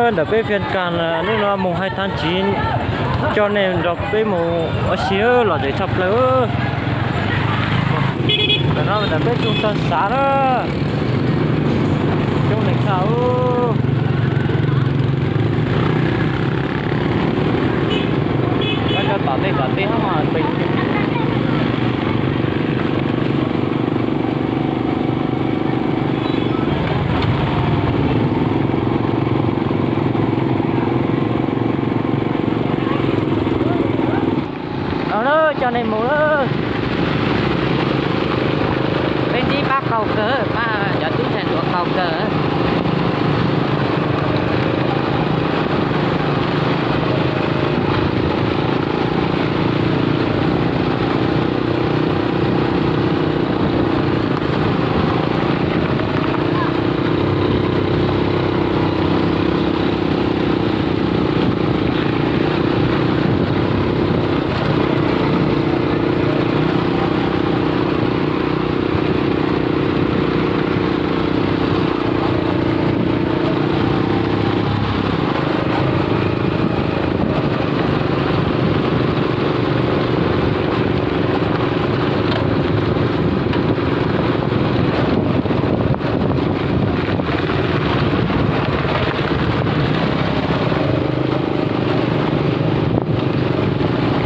Ntawm peb Fiaj Kas hnub no mus hais thaj tsiv, coj nej nrog peb mus ua si los tsev tshaj plaws. Ntawm no ntawm peb tug tag xav na, coob neeg tshaj. Cov tom tej tom tej hab pes. Coj nej mus, peb ntsib pab qaug kawg, pab cov tub ntxhais hluas qaug kawg.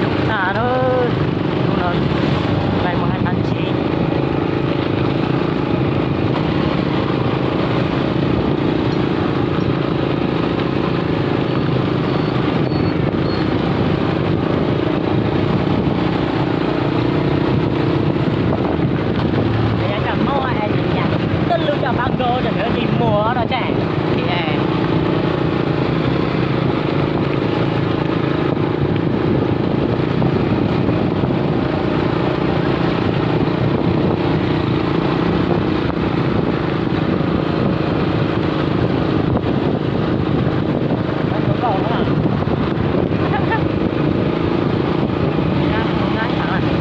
Coob tshaj, hnub no peb mus hais thaj tsiv. Cov Hmoob es nyiam nyiam tuaj lub cov pab kod rau ntawd tig muag no tseem.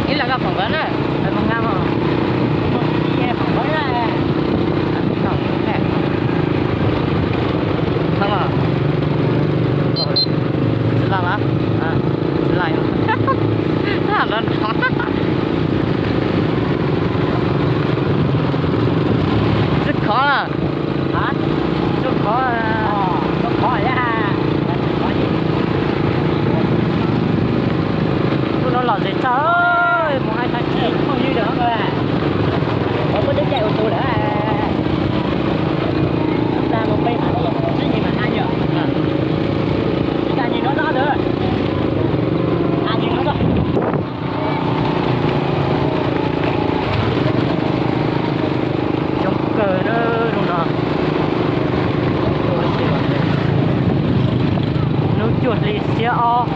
Ib los koj phỏng vấn na, phỏng vấn na. Tsis los, tsis los. Tsis khov lawm. Tsis khov. Hnub no los zem tshaj, mus hais thaj tsiv phooj ywg lawm. Coob kawg na hnub no. Hnub cuaj hli xiab ob.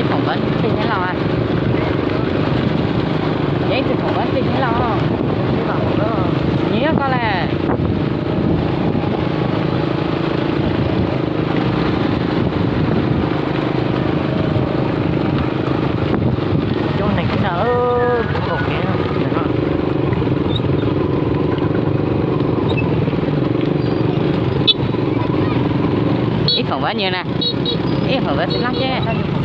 Ib phỏng vấn trên thế nào à? Ib phỏng vấn trên thế nào? Nyiam koj lawm. Coob neeg tshaj, kuv nkaus kev no. Ib phỏng vấn nhiều nè. Ib phỏng vấn xis lab ces. Phỏng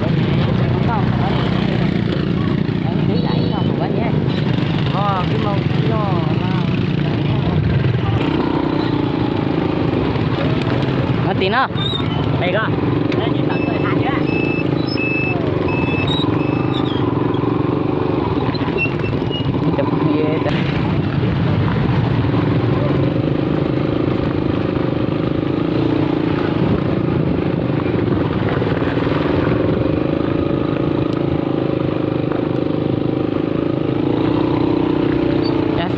vấn nhiều. Nói tí no.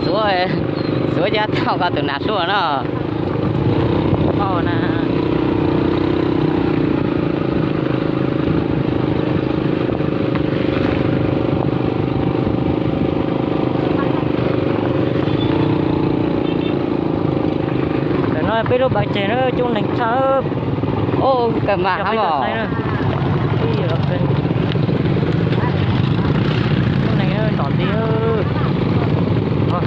Xuav, xuav cov tau koj tus nas suaj no. Phauj na. Peb lub pas tseg na, coob neeg tshaj. Kawg mas hab os. Coob neeg tom ntej. Ua,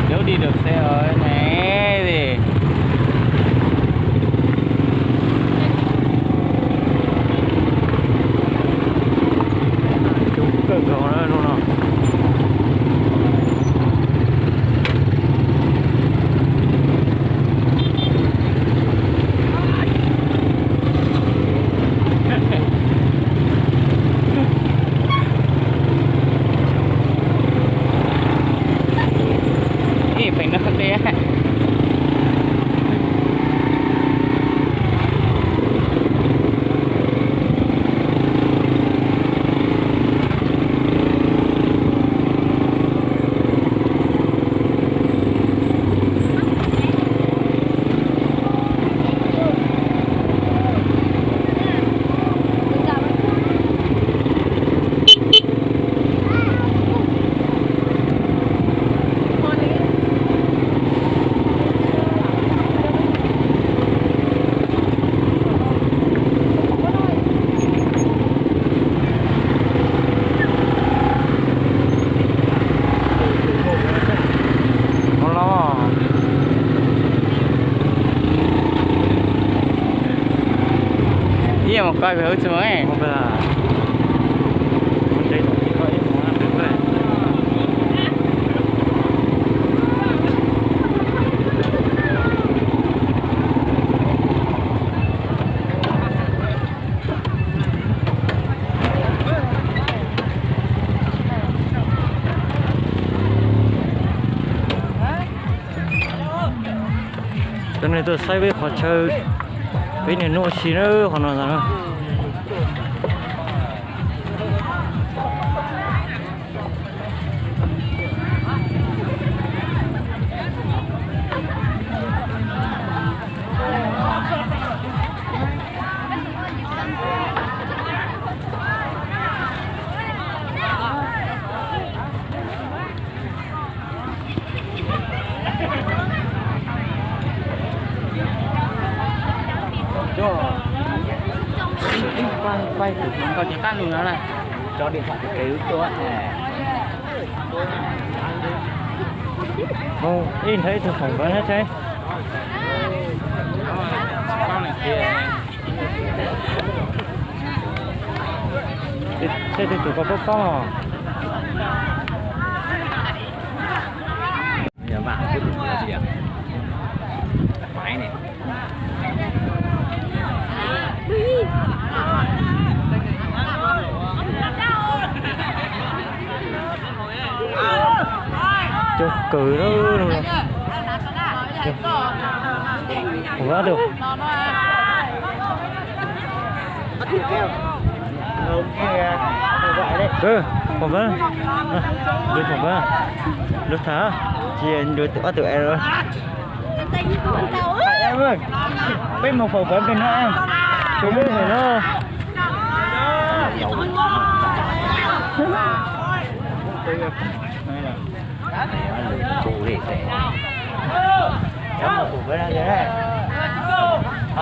lub di dawm xe ne. Coob kawg nkaus na hnub no. Ib pem no deb. Ib yam mus koj ib mus tsis mus. Cov neeg tuaj saib peb qhov chaw, peb niaj hnub ua si na qhov no ntag na. Ib nthawv ib tug phỏng vấn hết thế. Seb tej tus koj paub paub os. Coob kawg lawm no. Ua tus, phỏng vấn, phỏng vấn, lub tham, tsis lub ob tug es. Peb mus phỏng vấn pem no, tus lub ntawm no.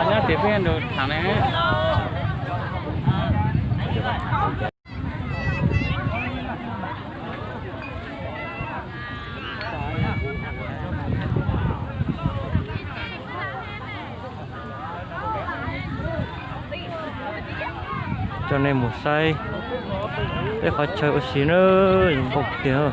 Nyob tim peb nrug tham ne. Coj nej mus saib peb qhov chaw ua si na, zoo nkauj tiag.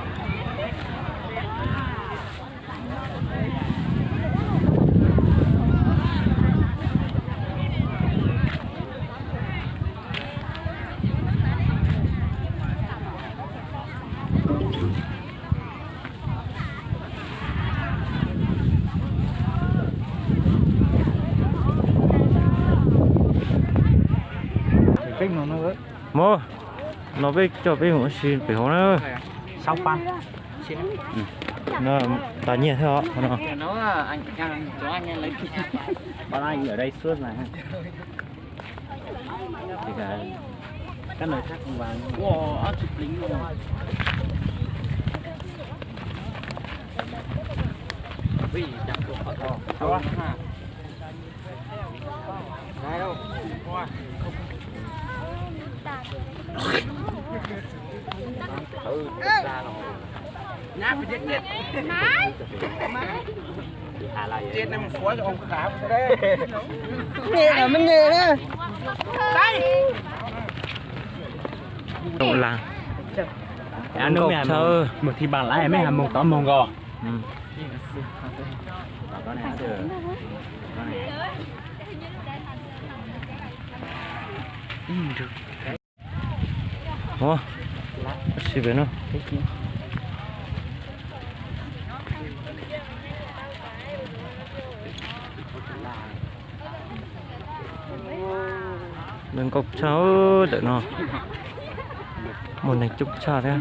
Mus. No peb coj peb mus ua si pem hauv na. No tas nyiaj thiab os no. Mus thi ba laiv mej has moog tod moog nkaus. Ua, si pem no. Neeg nkauj tshaj ntawm no, muaj neeg coob tshaj thiab.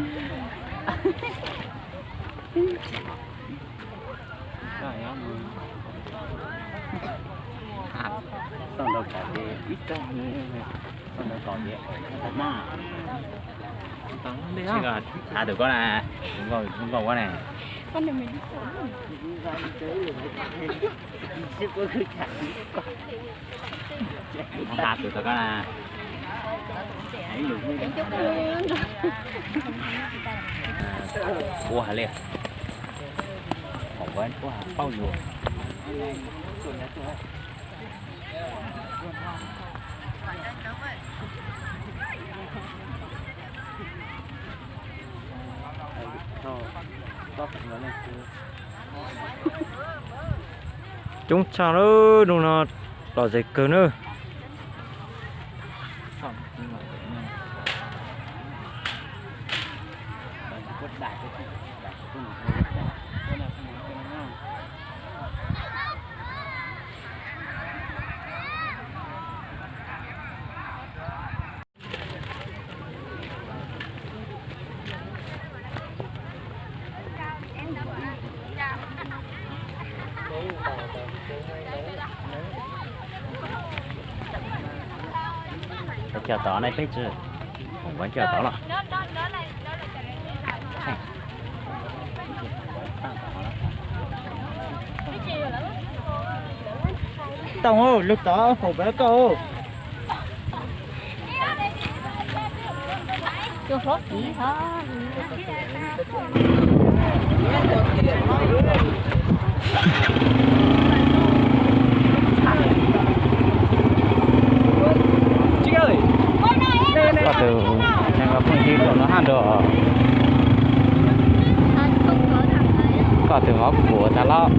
Thav tus koj na, nkauj ua ne. Thav tus koj na. Ua li. Hom ua pauj yus. Coob tshaj lawm, hnub no lom zem kawg nawb. Cov tod ne peb tsis, kuv cov tod los. Tau lug tod faus pem koj. Koj tus neeg los phooj ywg rau no hab nrog. Koj tus hov kuam tas los.